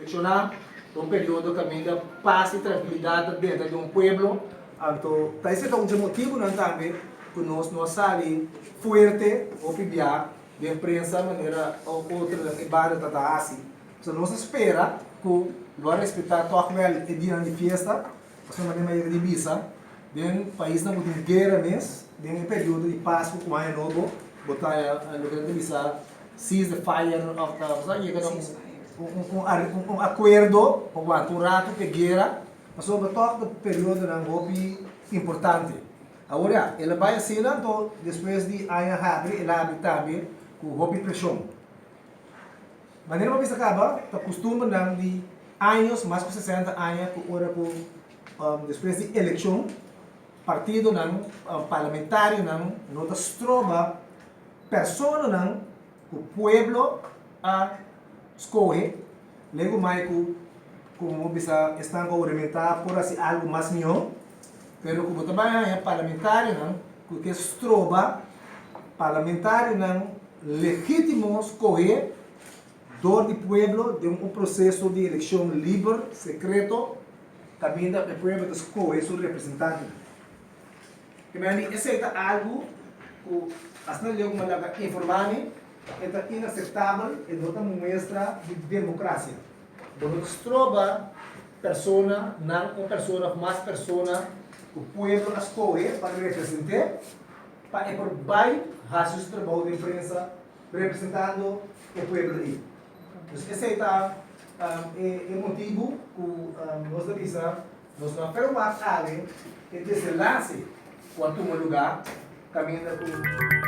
Selekshoná ta un periodo kaminda pas i trankilidat ta denter di un pueblo. Anto ta esei ta un dje motibunan tambe ku nos no a sali fuerte hopi bia den prensa manera otronan e banda ta ta hasi. Pasobra nos a spera ku lo a respetá tòg wèl e dianan di fiesta, pasobra manera mi a yega di bisa, den paisnan ku tin guera mes, den e periodo di Pasku ku Aña Nobo, bo ta haña loke nan ta bisa cease the fire òf ta bo sa yega na un akuerdo pa wanta un ratu ku e guera, pasobra tòg ta periodonan hopi importante. Awor ya, el a bai asina, anto despues di aña habri, el a habri tambe ku hopi preshon. Manera bo bisa kaba, ta kustumbernan di años, mas ku sesenta aña, ku ora ku despues di elekshon, partidonan, parlamentarionan no ta stroba personanan ku pueblo a skohe, legu mai ku komo bo bisa esnan ku a huramentá por hasi algu mas mihó, pero ku bo ta bai haña parlamentarionan ku ke stroba parlamentarionan legítimo skohé dor di pueblo den un proseso di elekshon liber, sekreto, kaminda e pueblo ta skohe su representantenan. Ke mei mi esei ta algu ku asina leu ku mi a laga informá mi, e ta inaseptabel, e no ta muestra di demokrasia. Bo no ta stroba persona nan, un persona òf mas persona ku pueblo a skohe pa represent'é, pa e por bai hasi su trabou den prensa representando e pueblo ei. Dus esei ta e motibu ku nos ta bisa nos no a ferwagt awe e desenlase ku a tuma lugá kaminda ku.